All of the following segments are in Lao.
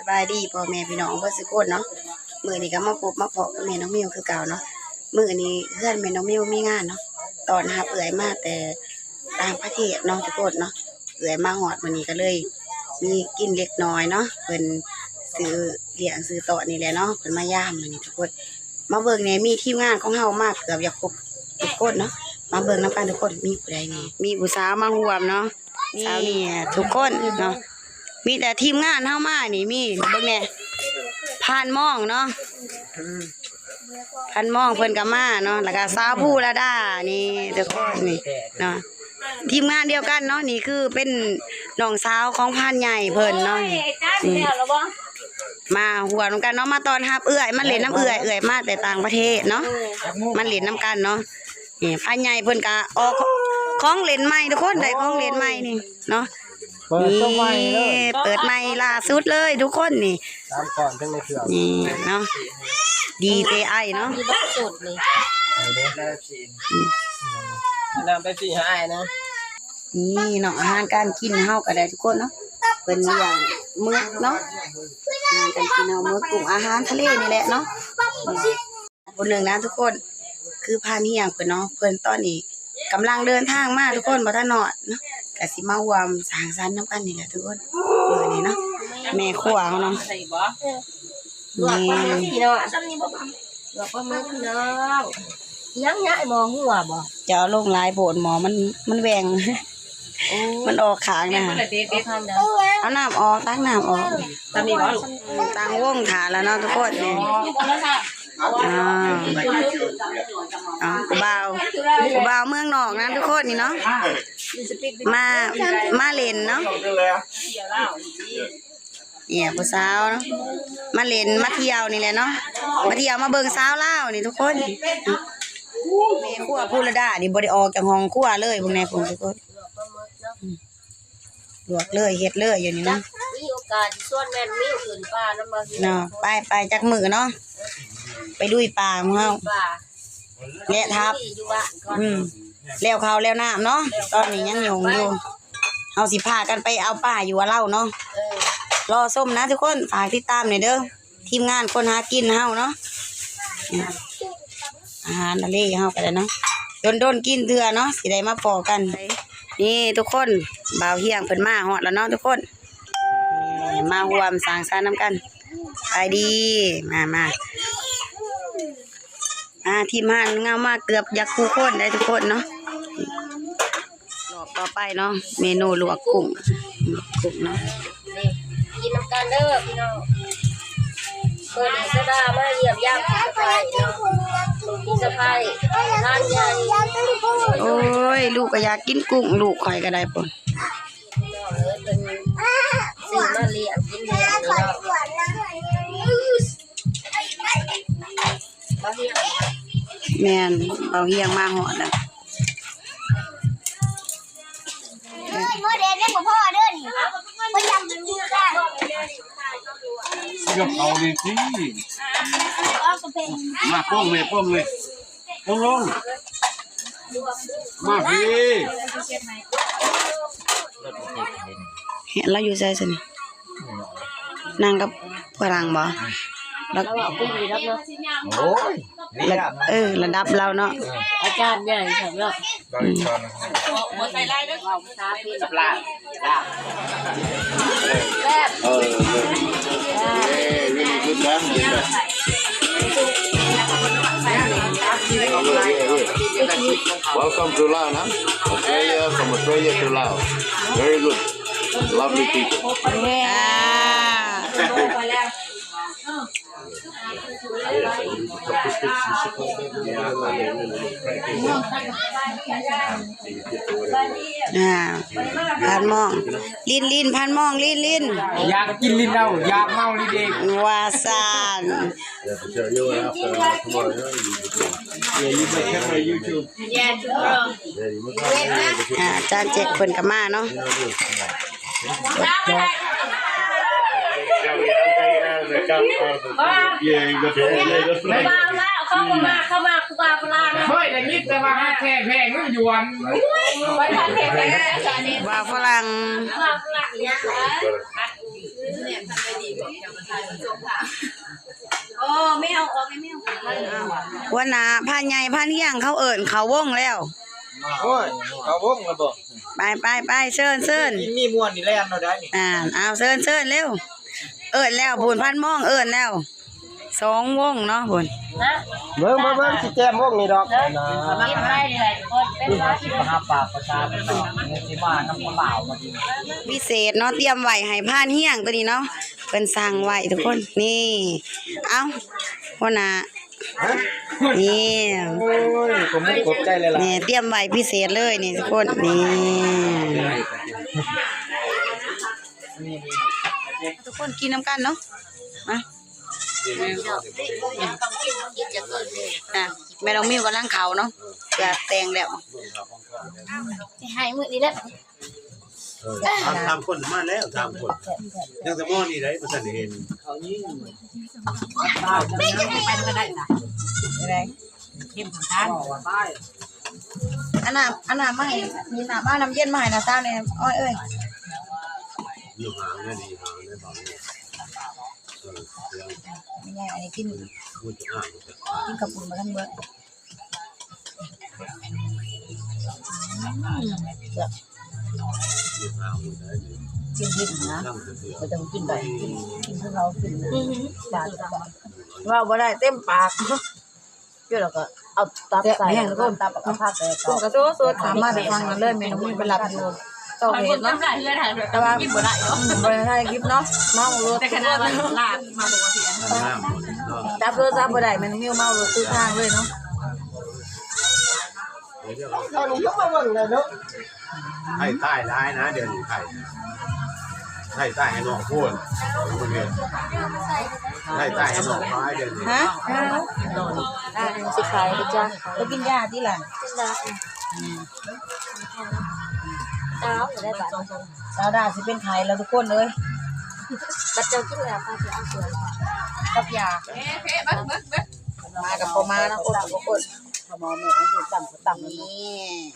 ສະບາຍດີພໍ່ແມ່ພີ່ນ້ອງເບິດສູ່ຄົນເນາະ. ມື້ນີ້ກໍມາພົບມາພໍ້ກັບແມ່ນ້ອງມິວຄືເກົ່າເນາະ. ມື້ນີ້ເຮືອນແມ່ນ້ອງມິວມີງານເນາະ ຕ້ອນຮັບເອື້ອຍມາແຕ່ຕ່າງປະເທດເນາະທຸກຄົນເນາະ. ເອື້ອຍມາຮອດມື້ນີ້ກໍເລີຍມີກິນເລັກນ້ອຍເນາະ ເພິ່ນຊື້ລ້ຽງຊື້ຕ້ອນນີ້ແຫຼະເນາະ ເພິ່ນມາຢາມມື້ນີ້ທຸກຄົນ. ມາເບິ່ງແດ່ ມີທີມງານຂອງເຮົາມາເກືອບຢາກຄົບທຸກຄົນເນາະ. ມາເບິ່ງນຳກັນທຸກຄົນ ມີຜູ້ໃດແດ່ ມີຜູ້ສາວມາຮ່ວມເນາະ. ນີ້ ສາວນີ້ທຸກຄົນເນາະ ມີແຕ່ທີມງານເຮົາມານີ້ ມີ ເບິ່ງແດ່ ພານມອງເນາະ ພານມອງເພິ່ນກໍມາເນາະ ແລ້ວກໍສາວພູລະດານີ້ທຸກຄົນນີ້ເນາະ. ທີມງານດຽວກັນເນາະ ນີ້ຄືເປັນນ້ອງສາວຂອງພານໃຫຍ່ເພິ່ນເນາະ. ນີ້ ມາຮ່ວມນຳກັນເນາະ ມາຕ້ອນຮັບເອື້ອຍ ມາຫຼິ້ນນຳເອື້ອຍ ເອື້ອຍມາແຕ່ຕ່າງປະເທດເນາະ ມາຫຼິ້ນນຳກັນເນາະ. ນີ້ພານໃຫຍ່ເພິ່ນກະອອກຂອງເຫຼັ້ນໃໝ່ທຸກຄົນ ໄດ້ຂອງເຫຼັ້ນໃໝ່ນີ້ເນາະ. ເປີດໂຕໃໝ່ເລີຍ ນີ້ເປີດໃໝ່ລ່າສຸດເລີຍທຸກຄົນນີ້ ສາມກ້ອນເຖິງໃນເຄື່ອງນີ້ເນາະ ດີເຈໄອເນາະ. ມີບັກສຸດນີ້ ເອົາເດີ ອືມ ນ້ຳເປັບຊີໃຫ້ອ້າຍນະ. ນີ້ເນາະ ອາຫານການກິນເຮົາກໍໄດ້ທຸກຄົນເນາະ ເພິ່ນລ້ຽງໝຶກເນາະ ອາຫານການກິນເຮົາ ໝຶກ ກຸ້ງ ອາຫານທະເລນີ້ແຫຼະເນາະ. ຜູ້ໜຶ່ງນະທຸກຄົນ ຄືພານຮຽງເພິ່ນເນາະ ເພິ່ນຕອນນີ້ກຳລັງເດີນທາງມາທຸກຄົນ ບໍ່ທັນຮອດເນາະ ກະຊິມາຮ່ວມສັງສັນນຳກັນນີ້ແຫຼະທຸກຄົນ. ມື້ນີ້ເນາະ ແມ່ຄົວເຮົາເນາະ ລວກປາໝຶກພີ່ນ້ອງ ລວກປາໝຶກພີ່ນ້ອງ. ຍັງຍ້າຍໝໍຫົວບໍ່? ຈະເອົາລົງຫຼາຍໂພດ ໝໍມັນ ມັນແຫວ່ງ ໂອ້ ມັນອອກຂ້າງນະ ອອກຂ້າງໃດ? ເອົານ້ຳອອກ ຕັກນ້ຳອອອກ ຕຳນີ້ບໍ່ລູກ? ຕັ້ງວົງຖ້າແລ້ວເນາະທຸກຄົນນີ້. ອ້າວ ເອົາ ຜູ້ບ່າວ ຜູ້ບ່າວເມືອງນອກນະທຸກຄົນນີ້ເນາະ ມາ ມາຫຼິ້ນເນາະ. ນີ້ຜູ້ສາວເນາະ ມາຫຼິ້ນມາທ່ຽວນີ້ແຫຼະເນາະ ມາທ່ຽວມາເບິ່ງສາວລາວນີ້ທຸກຄົນ. ແມ່ຄົວພູລະດານີ້ບໍ່ໄດ້ອອກຈາກຫ້ອງຄົວເລີຍ ເບິ່ງແດ່ພຸ້ນທຸກຄົນ. ລວກເລີຍ ເຮັດເລີຍຢູ່ນີ້ເນາະ. ມີໂອກາດຊິຊວນແມ່ນມິວຂຶ້ນປ່ານຳບໍ່ ເນາະ ໄປ ໄປຈັກມື້ເນາະ ໄປລຸຍປ່າຂອງເຮົາ ແລະ ຖ້າ ຢູ່ບ້ານກ່ອນ ອືມ ແລ້ວເຂົ້າແລ້ວນ້ຳເນາະ ຕອນນີ້ຍັງຫຍຸ້ງຢູ່ ເຮົາຊິພາກັນໄປເອົາປາຢູ່ວ່າເລົ່າເນາະ. ເອີ ລໍຊົມນະທຸກຄົນ ຝາກຕິດຕາມແດ່ເດີ ທີມງານຄົນຫາກິນເຮົາເນາະ. ອາຫານທະເລເຮົາກໍໄດ້ເນາະ ດົນໆກິນເທື່ອເນາະ ຊິໄດ້ມາພໍ້ກັນ. ນີ້ທຸກຄົນ ບ່າວຮຽງເພິ່ນມາຮອດແລ້ວເນາະທຸກຄົນ ນີ້ ມາຮ່ວມສັງສັນນຳກັນ. ສະບາຍດີ ມາ ມາ ອ່າ ທີມງານເຮົາມາເກືອບຢາກຄູ່ຄົນໄດ້ທຸກຄົນເນາະ. ລອບຕໍ່ໄປເນາະ ເມນູລວກກຸ້ງ ກຸ້ງເນາະ. ນີ້ ກິນນຳກັນເດີພີ່ນ້ອງ. ມື້ນີ້ສະດາມາຢ້ຽມຢາມພີ່ສະໃພ້ເນາະ ພີ່ສະໃພ້ ຫຼານໃຫຍ່. ໂອ້ຍ ລູກກໍຢາກກິນກຸ້ງ ລູກຂ້ອຍກໍໄດ້ພຸ້ນ. ພີ່ນ້ອງເອີຍ ເພິ່ນຊື້ມາລ້ຽງກິນເລີຍເນາະ. ແມ່ນ ເບົາຮຽງມາຮອດແລ້ວ. ເອີຍ ໂມເດນຍັງບໍ່ພໍເດີນີ້ ເພິ່ນຍັງກິນອີກ. ກັບເຂົານີ້ຕິ ມາປ້ອງແມ່ ປ້ອງແມ່ ປ້ອງລົງ ມາພີ້. ເຫັນລາວຢູ່ໃສຊັ້ນນີ້? ນັ່ງກັບຝຣັ່ງບໍ່? ລາວ ລາວເວົ້າຄຸຍດີດອກເນາະ. ໂອ້ຍ ລະ ເອີ ລະດັບລາວເນາະ ອາຈານໃຫຍ່ຊັ້ນເນາະ. ອືມ ເວົ້າພາສາຈີນ ແຊບ ເອີ ເອີ Welcome to Lao, huh? Australia, from Australia to Lao. Very good. Lovely people. ອ່າ ອ່າ ພານມອງ ລິນ ລິນ ພານມອງ ລິນ ລິນ ຢາກກິນລິນເຫຼົ້າ ຢາກເມົາລິນເອງ ວ່າຊັ້ນ. Yeah, you can show you after, uh, tomorrow, you know, you can. Yeah, you can camera YouTube. ອ່າ ອາຈານເຈັກເພິ່ນກໍມາເນາະ. ເຈົ້າລາວ ເຂົາມາ ເຂົາມາ ຜູ້ບ່າວຝຣັ່ງ. ເຄີຍໄດ້ຍິນແຕ່ວ່າຮັກແທ້ແພງເງິນຢວນ ບ່າວຝຣັ່ງ ບ່າວຝຣັ່ງ. ໂອ້ ແມວອອກແລ້ວ ແມວ. ຫົວໜ້າພານໃຫຍ່ພານຮຽງເຂົາເອີ້ນເຂົ້າວົງແລ້ວ. ໂອ້ຍ ເຂົ້າວົງແລ້ວບໍ? ໄປໆໆ ເຊີນໆ. ກິນມີມ່ວນນີ້ແລ່ນເອົາໄດ້ນີ້. ອ່າ ເອົາ ເຊີນໆເລັວ. ເອີ້ນແລ້ວພຸ້ນ ພັນມອງເອີ້ນແລ້ວ. ສອງວົງເນາະພຸ້ນ. ເບິ່ງ ເບິ່ງ ເບິ່ງ ຊິແຈມວົງນີ້ດອກ. ກິນໄດ້ນີ້ແຫຼະທຸກຄົນ ເປັນວ່າຊິມາຫາປາກປະຊາຊົນເນາະ ຊິມານຳຜູ້ບ່າວມາກິນ. ພິເສດເນາະ ຕຽມໄວ້ໃຫ້ພານຮຽງຕົວນີ້ເນາະ ເພິ່ນສັ່ງໄວ້ທຸກຄົນ. ນີ້ ເອົາ ຫົວໜ້າ ນີ້ ໂອ້ຍ ຂອບມຸກຂອບໃຈຫຼາຍໆ. ນີ້ ຕຽມໄວ້ພິເສດເລີຍນີ້ທຸກຄົນ ນີ້. ທຸກຄົນກິນນຳກັນເນາະ ມາ. ອ່ະ ແມ່ນ້ອງມິວກຳລັງເຂົ້າເນາະ ຈະແຕ່ງແລ້ວ ຊິໃຫ້ມື້ນີ້ແຫຼະ. ເອີ ສາມ ສາມຄົນມາແລ້ວ ສາມຄົນ ຍັງແຕ່ໝໍນີ້ໄດ໋ ບໍ່ທັນໄດ້ເຫັນ. ອັນນ່າ ອັນນ່າ ມາໃຫ້ ມີນ້ຳ ເອົານ້ຳເຢັນມາໃຫ້ນ້າສາວແດ່ ອ້ອຍເອີຍ. ຢູ່ຫ່າງນະ ດີຫ່າງນະ ບໍ່ ເອີ ແມ່ໃຫຍ່ອັນນີ້ກິນ ກິນເຂົ້າປຸ້ນມາທັງເບິດ. ອືມ ແຊບ ກິນດິບນະ ບໍ່ຕ້ອງກິນໄດ້ ກິນ ກິນຄືເຮົາກິນ ອືຮຶ ບາດ ເວົ້າບໍ່ໄດ້ເຕັມປາກ. ແລ້ວກໍເອົາຕັບໃສ່ ແຊບແຮງທຸກຄົນ ຕັບ ເອົາຜັກໃສ່ ເພິ່ນກໍໂຊດໆ ຂ້າມມາແຕ່ທາງນັ້ນເລີຍ ແມ່ນ້ອງມີໄປຮັບຢູ່ ຕ້ອງເຮັດເນາະ ແຕ່ວ່າກິນບໍ່ໄດ້ເນາະ ອືມ ບໍ່ໄດ້ຖ່າຍຄລິບເນາະ ເມົາລົດ ແຕ່ຂະໜາດວ່າລາດມາບໍ່ວ່າຊິອັນນັ້ນ ຈັບໂທລະສັບບໍ່ໄດ້ ແມ່ນ້ອງມິວເມົາລົດຄືທາງເລີຍເນາະ. ເຮົານີ້ຍັງມາເບິ່ງໄດ້ເນາະ ໄທຕາຍຫຼາຍນະ ດຽວນີ້ໄທ ໄທຕາຍໃຫ້ນອກໂພດ ໄທຕາຍໃຫ້ນອກຫຼາຍດຽວນີ້ ຮະ ອ່າ ຊິຂາຍໄປຈ້າ ໄປກິນຢາຕິຫຼະ ກິນຢາ ອືມ ສາວດາຊິເປັນໄຂ້ແລ້ວທຸກຄົນເອີຍ ບັດເຈົ້າກິນແລ້ວຂ້ອຍຊິເອົາເສື້ອກັບຢາ ມາກັບບໍ່ມາເນາະ ອົດກັບບໍ່ອົດ ເຂົາມາແມ່ເອົາຕຳ ຕຳ ນີ້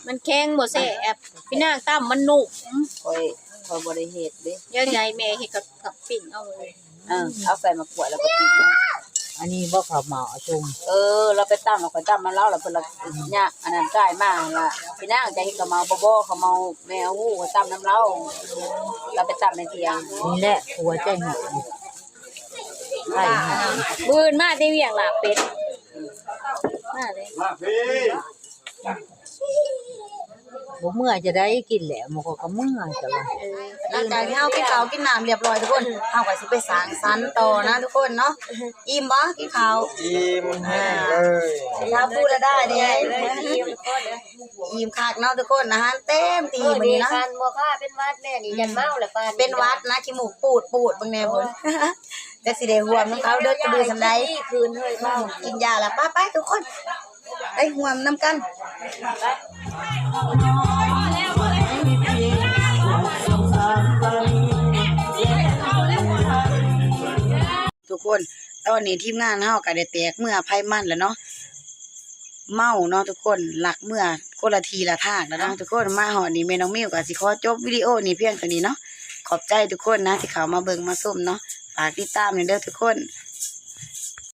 ມັນແຂງບໍ່ແຊບ ພີ່ນາງຕຳມັນນຸ້ມ ຂ້ອຍ ຂ້ອຍບໍ່ໄດ້ເຮັດເດ້ ດຽວໃດແມ່ເຮັດກັບ ກັບປີ້ງເອົາເລີຍ ເອີ ເອົາໃສ່ໝາກກ້ວຍແລ້ວກໍປີ້ງເອົາ ອັນນີ້ບໍ່ເຂົ້າເໝົາ ອາຊຸມ ເອີ ລາວໄປຕຳ ລາວໄປຕຳນຳລາວ ລາວເພິ່ນລະຍາກ ອັນນັ້ນກາຍມາລະ ພີ່ນາງຈະເຮັດເຂົ້າເໝົາບໍ່ ບໍ່ ເຂົ້າເໝົາແມ່ເອົາຮູ້ວ່າຕຳນຳລາວ ລາວໄປຕຳໃນຖຽງ ນີ້ແຫຼະຜົວໃຈຫອຍ ມື້ອື່ນມາແຕ່ວຽງລາບເປັດ ມາເລີຍ ບໍ່ເມື່ອຈະໄດ້ກິນແຫຼະ ໝູ່ກໍເມື່ອຈະວ່າ ເອີ ຫຼັງຈາກທີ່ເຮົາກິນເຂົ້າກິນນ້ຳຮຽບຮ້ອຍທຸກຄົນ ເຮົາກໍຊິໄປສ້າງສັນຕໍ່ນະທຸກຄົນເນາະ ອີ່ມບໍ່? ກິນເຂົ້າ ອີ່ມແຮງເລີຍ ລາວພູລະດາເດ້ ອີ່ມຄັກເນາະທຸກຄົນ ອາຫານເຕັມທີ່ມື້ນີ້ເນາະ ຄັນບໍ່ຄ່າເປັນຫວັດແນ່ນີ້ ຢ້ານເມົາແຫຼະປານນີ້ ເປັນຫວັດນະ ຂີ້ມູກປູດໆ ເບິ່ງແນ່ພຸ້ນ ຈັກຊິໄດ້ຮ່ວມນຳເຂົາເດີ ກະດື່ສ່ຳໃດ ຄືນເຮີ້ຍເມົາ ກິນຢາລະ ໄປໆ ທຸກຄົນ ໄປຮ່ວມນຳກັນ ທຸກຄົນ ຕອນນີ້ທີມງານເຮົາກະໄດ້ແຕກເມືອໃຜມັນແລ້ວເນາະ ເມົາເນາະທຸກຄົນ ລັກເມືອຄົນລະທີ່ລະທາງແລ້ວເນາະທຸກຄົນ ມາຮອດນີ້ແມ່ນ້ອງມິວກະຊິຂໍຈົບວິດີໂອນີ້ພຽງເທົ່ານີ້ເນາະ ຂອບໃຈທຸກຄົນນະທີ່ເຂົ້າມາເບິ່ງມາຊົມເນາະ ຝາກຕິດຕາມແດ່ເດີທຸກຄົນ.